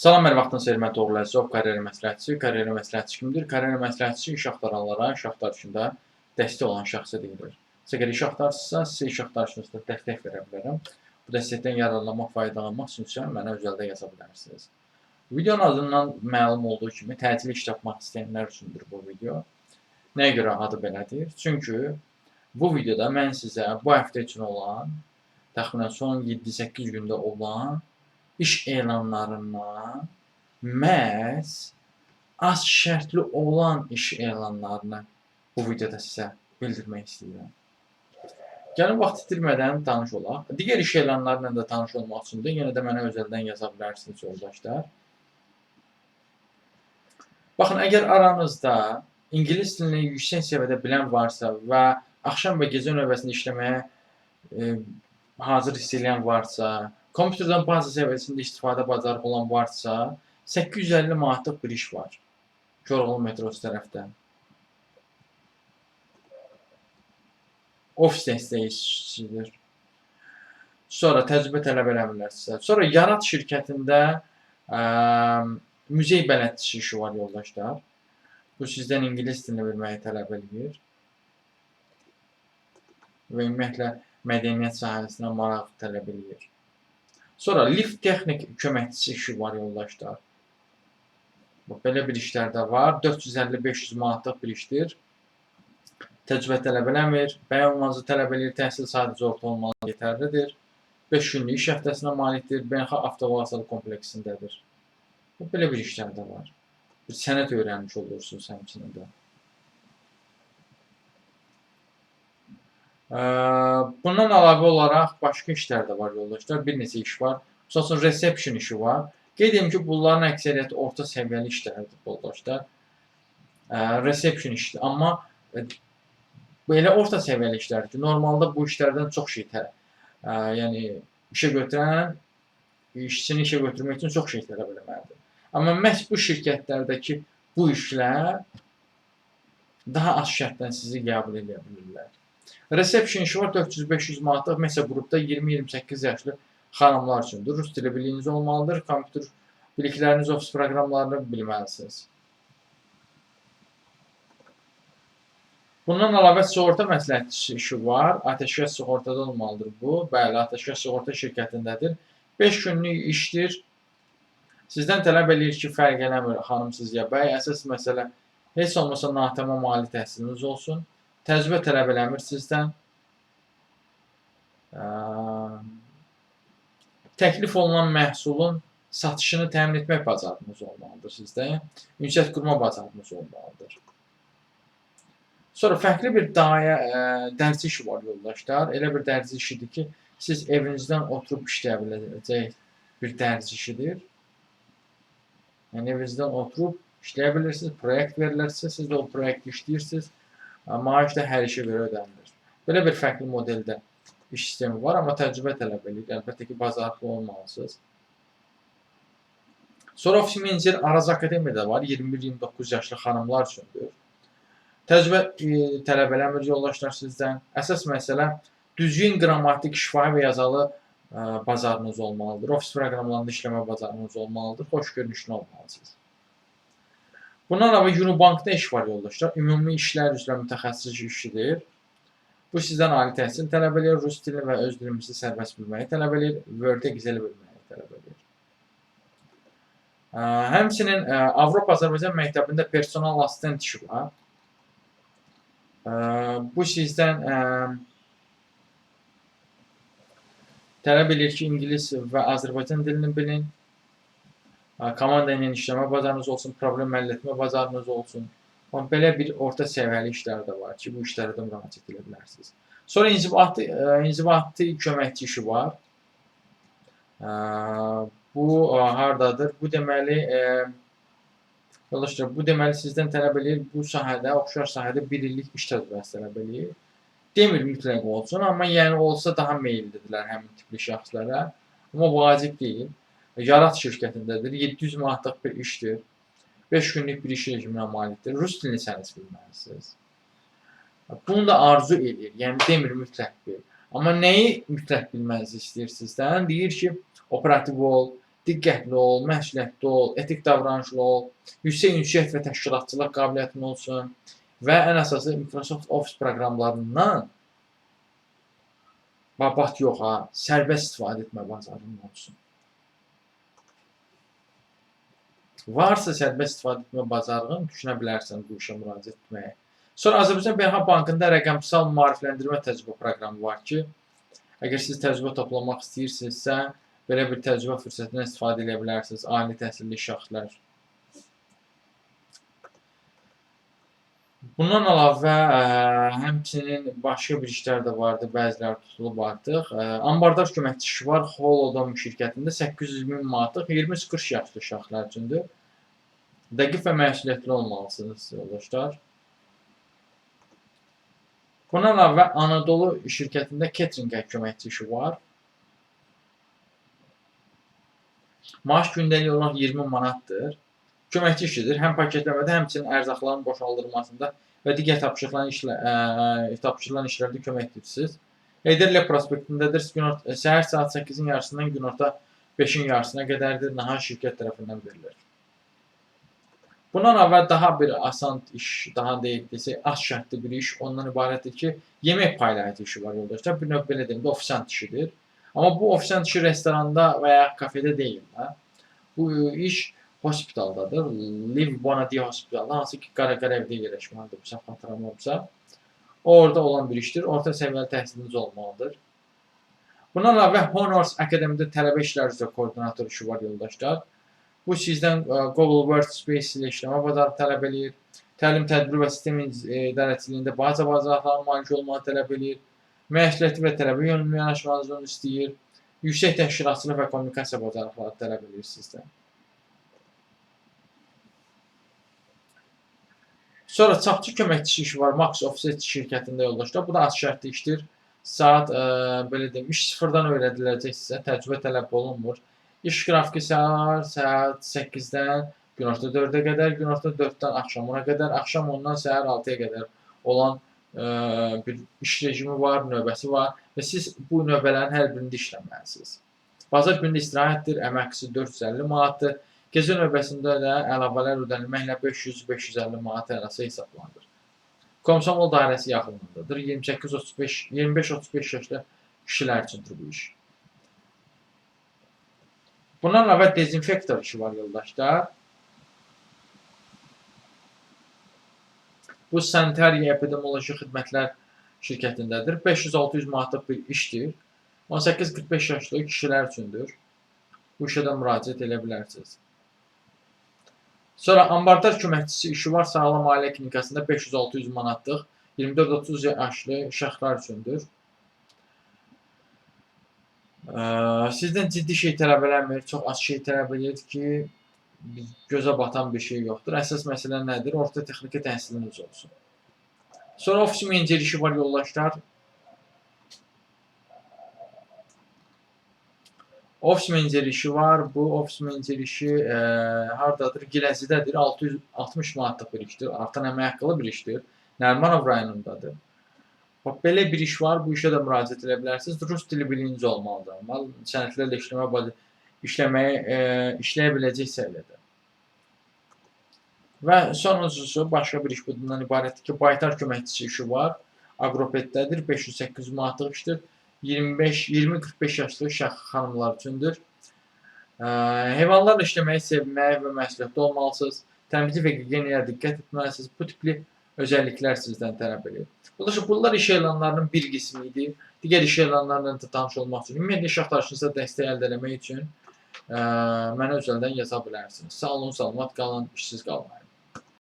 Salam, hər vaxtınız xeyir, mən Toğrul Əzizov, karyera məsləhətçisi. Karyera məsləhətçisi kimdir? Karyera məsləhətçisi iş axtaranlara, iş axtarışında dəstək olan şəxsə deyilir. Siz əgər iş axtarırsınızsa, sizə iş axtarışınızda dəstək verə bilərəm. Bu dəstəkdən yararlanmaq, faydalanmaq üçün isə mənə özəldə yaza bilərsiniz. Videonun adından məlum olduğu kimi təcili iş tapmaq istəyənlər üçündür bu video. Nəyə görə adı belədir? Çünki bu videoda mən sizə bu həftə üçün olan, təxminən son 7-8 gündə olan iş elanlarından məhz az şərtli olan iş elanlarını bu videoda sizə bildirmək istəyirəm. Gəlin vaxt itirmədən tanış olaq. Digər iş elanlarıyla da tanış olmaq üçün də yenə də mənə özəldən yaza bilərsiniz yoldaşlar. Baxın, əgər aranızda ingilis dilini yüksək səviyyədə bilən varsa və axşam və gecə növbəsində işləməyə hazır hiss eləyən varsa, kompüterdən baza səviyyəsində istifadə bacarığı olan varsa, 850 manatlıq bir iş var. Koroğlu metrosu tərəfdə. Ofis dəstəyi işçisidir. Sonra təcrübə tələb eləmirlər sizə. Sonra Yarat şirkətində muzey bələdçisi işi var yoldaşlar. Bu sizdən ingilis dilini bilməyi tələb eləyir. Və ümumiyyətlə mədəniyyət sahəsinə maraq tələb eləyir. Sonra lift texnik köməkçisi işi var yoldaşlar. Bax, belə bir işlər də var. 450-500 manatlıq bir işdir. Təcrübə tələb eləmir. Bəy olmanızı tələb eləyir. Təhsil sadəcə orta olmalı yetərlidir. 5 günlük iş həftəsinə malikdir. Beynəlxalq avtovağzal kompleksindədir. Bax, belə bir işlər də var. Bir sənət öyrənmiş olursunuz həmçinin də. Bundan əlavə olaraq başqa işlər də var yoldaşlar. Bir neçə iş var. Məsəl üçün, reception işi var. Qeyd edim ki, bunların əksəriyyəti orta səviyyəli işlərdir yoldaşlar. Reception işidir. Amma belə orta səviyyəli işlərdir ki, normalda bu işlərdən çox şey yəni işə götürən, işçini işə götürmək üçün çox şey tələb eləməlidir. Amma məhz bu şirkətlərdəki bu işlər daha az şərtdən sizi qəbul edə bilirlər. Reception işi var 400-500 manatlıq. Məsəl qrupda 20-28 yaşlı xanımlar üçündür. Rus dili biliyiniz olmalıdır. Kompüter bilikləriniz, ofis proqramlarını bilməlisiniz. Bundan əlavə sığorta məsləhətçisi işi var. Ateşkəs sığortada olmalıdır bu. Bəli, Ateşkəs sığorta şirkətindədir. 5 günlük işdir. Sizdən tələb eləyir ki, fərq eləmir xanımsız ya bəy. Əsas məsələ heç olmasa natamam ali təhsiliniz olsun. Təcrübə tələb eləmir sizdən. Təklif olunan məhsulun satışını təmin etmək bacarığınız olmalıdır sizdə. Ünsiyyət qurma bacarığınız olmalıdır. Sonra fərqli bir dayə, dərzi işi var yoldaşlar. Elə bir dərzi işidir ki, siz evinizdən oturub işləyə biləcək bir dərzi işidir. Yəni evinizdən oturub işləyə bilirsiniz, proyekt verilərsə, siz də o proyekti işləyirsiniz. Maaş da hər işə görə ödənilir. Belə bir fərqli modeldə iş sistemi var, amma təcrübə tələb eləyir. Əlbəttə ki, bacarıqlı olmalısınız. Sonra ofis menecer Araz Akademiyada var. 21-29 yaşlı xanımlar üçündür. Təcrübə tələb eləmir yoldaşlar sizdən. Əsas məsələ düzgün qrammatik, şifahi və yazalı bacarığınız olmalıdır. Ofis proqramlarında işləmə bacarığınız olmalıdır. Xoş görünüşlü olmalısınız. Bundan əlavə Unibankda iş var yoldaşlar. Ümumi işlər üzrə mütəxəssis işidir. Bu sizdən ali təhsil tələb eləyir, rus dilini və öz dilimizi sərbəst bilməyi tələb eləyir, Word, Excel bilməyi tələb eləyir. Həmçinin Avropa Azərbaycan məktəbində personal asistent işi var. Bu sizdən tələb eləyir ki, ingilis və Azərbaycan dilini bilin. Komanda ilə işləmə bacarığınız olsun, problem həll etmə bacarığınız olsun. Amma belə bir orta səviyyəli işlər də var ki, bu işlərə də müraciət edə bilərsiniz. Sonra inzibati köməkçi işi var. Bu hardadır? Bu deməli, yoldaşlar, bu deməli sizdən tələb eləyir, bu sahədə, oxşar sahədə bir illik iş təcrübəsi tələb eləyir. Demir mütləq olsun, amma yəni olsa daha meyillidirlər həmin tipli şəxslərə. Amma vacib deyil. Yarat şirkətindədir. 700 manatlıq bir işdir. 5 günlük bir iş rejiminə malikdir. Rus dilini sənis bilməlisiniz. Bunu da arzu eləyir. Yəni demir mütləq bil. Amma nəyi mütləq bilmənizi istəyir sizdən? Deyir ki, operativ ol, Diqqətli ol, məsuliyyətli ol, etik davranışlı ol, yüksək ünsiyyət və təşkilatçılıq qabiliyyətin olsun və ən əsası Microsoft Office proqramlarından babat yox ha, sərbəst istifadə etmə bacarığın olsun. Varsa sərbəst istifadə etmə bacarığın, düşünə bilərsən bu işə müraciət etməyə. Sonra Azərbaycan Beynəlxalq Bankında rəqəmsal maarifləndirmə təcrübə proqramı var ki, əgər siz təcrübə toplamaq istəyirsinizsə, belə bir təcrübə fürsətindən istifadə edə bilərsiniz, ali təhsilli şəxslər. Bundan əlavə, həmçinin başqa bir işlər də vardı, bəziləri tutulub artıq. Ambardar köməkçi işi var, Holodom şirkətində 800 min manatlıq, 20-40 yaşlı şəxslər üçündür. Dəqiq və məsuliyyətli olmalısınız, yoldaşlar. Bundan əlavə, Anadolu şirkətində catering köməkçi işi var. Maaş gündəlik olaraq 20 manatdır. Köməkçi işidir. Həm paketləmədə, həmçinin ərzaqların boşaldılmasında və digər tapşırılan işlərdə kömək edirsiniz. Heydər Əliyev prospektindədir. Səhər saat 8-in yarısından günorta 5-in yarısına qədərdir. Nahar şirkət tərəfindən verilir. Bundan əvvəl daha bir asan iş, daha deyil desək, az şərtli bir iş ondan ibarətdir ki, yemək paylayıcı işi var yoldaşlar. Bir növ belə deyim də, ofisiant işidir. Amma bu ofisiant işi restoranda və ya kafedə deyil. Hə? Bu iş hospitaldadır. Liv Bonadiye Hospitalda, hansı ki Qaraqara evdə yerləşməlidir, bu səhv xatırlamıramsa. Orada olan bir işdir. Orta səviyyəli təhsiliniz olmalıdır. Bundan əlavə Honors Akademide tələbə işləri üzrə koordinator işi var yoldaşlar. Bu sizdən Google Workspace ilə işləmə bacarığı tələb eləyir. Təlim, tədbir və sistem idarəçiliyində bazı bacarıqların malik olmağı tələb eləyir. Məsuliyyətli və tələbə yönümlü yanaşmanızı onu istəyir. Yüksək təşkilatçılıq və kommunikasiya bacarıqları tələb eləyir sizdən. Sonra çapçı köməkçisi işi var Max Offset şirkətində yoldaşlar. Bu da az şərtli işdir. Saat, belə deyim, iş sıfırdan öyrədiləcək sizə, təcrübə tələb olunmur. İş qrafiki səhər saat 8-dən günorta 4-ə qədər, günorta 4-dən axşam 10-a qədər, axşam 10-dan səhər 6-ya qədər olan bir iş rejimi var, növbəsi var və siz bu növbələrin hər birində işləməlisiniz. Bazar günü istirahətdir, əmək haqqısı 450 manatdır. Gecə növbəsində də əlavələr ödənilməklə 500-550 manat arası hesablanır. Komsomol dairəsi yaxınlığındadır. 25-35 yaşlı kişilər üçündür bu iş. Bundan əvvəl dezinfektor işi var yoldaşlar. Bu sanitariya epidemioloji xidmətlər şirkətindədir. 500-600 manatlıq bir işdir. 18-45 yaşlı kişilər üçündür. Bu işə də müraciət edə bilərsiniz. Sonra ambardar köməkçisi işi var. Sağlam Ailə Klinikasında 500-600 manatlıq 24-30 yaşlı şəxslər üçündür. Sizdən ciddi şey tələb eləmir, çox az şey tələb edir ki, gözə batan bir şey yoxdur. Əsas məsələ nədir? Orta texniki təhsiliniz olsun. Sonra ofis meneceri işi var yoldaşlar. Ofis meneceri işi var. Bu ofis meneceri işi hardadır? Giləzidədir. 660 manatlıq bir işdir. Artan əmək haqqılı bir işdir. Nərimanov rayonundadır. Bax, belə bir iş var. Bu işə də müraciət edə bilərsiniz. Rus dili biliyiniz olmalıdır. Amma sənədlərlə işləyə biləcək səviyyədə. Və sonuncusu başqa bir iş bundan ibarətdir ki, baytar köməkçisi işi var. Agropetdədir. 500-800 manatlıq işdir. 20-45 yaşlı şəxs xanımlar üçündür. Heyvanlarla işləməyi sevmək və məsuliyyətli olmalısınız. Təmizlik və gigiyenaya diqqət etməlisiniz. Bu tipli özəlliklər sizdən tələb edir. Bunlar iş elanlarının bir qismi idi. Digər iş elanlarıyla da tanış olmaq üçün, ümumiyyətlə iş axtarışınıza dəstək əldə etmək üçün mənə özəldən yaza bilərsiniz. Sağ olun, salamat qalın, işsiz qalmayın.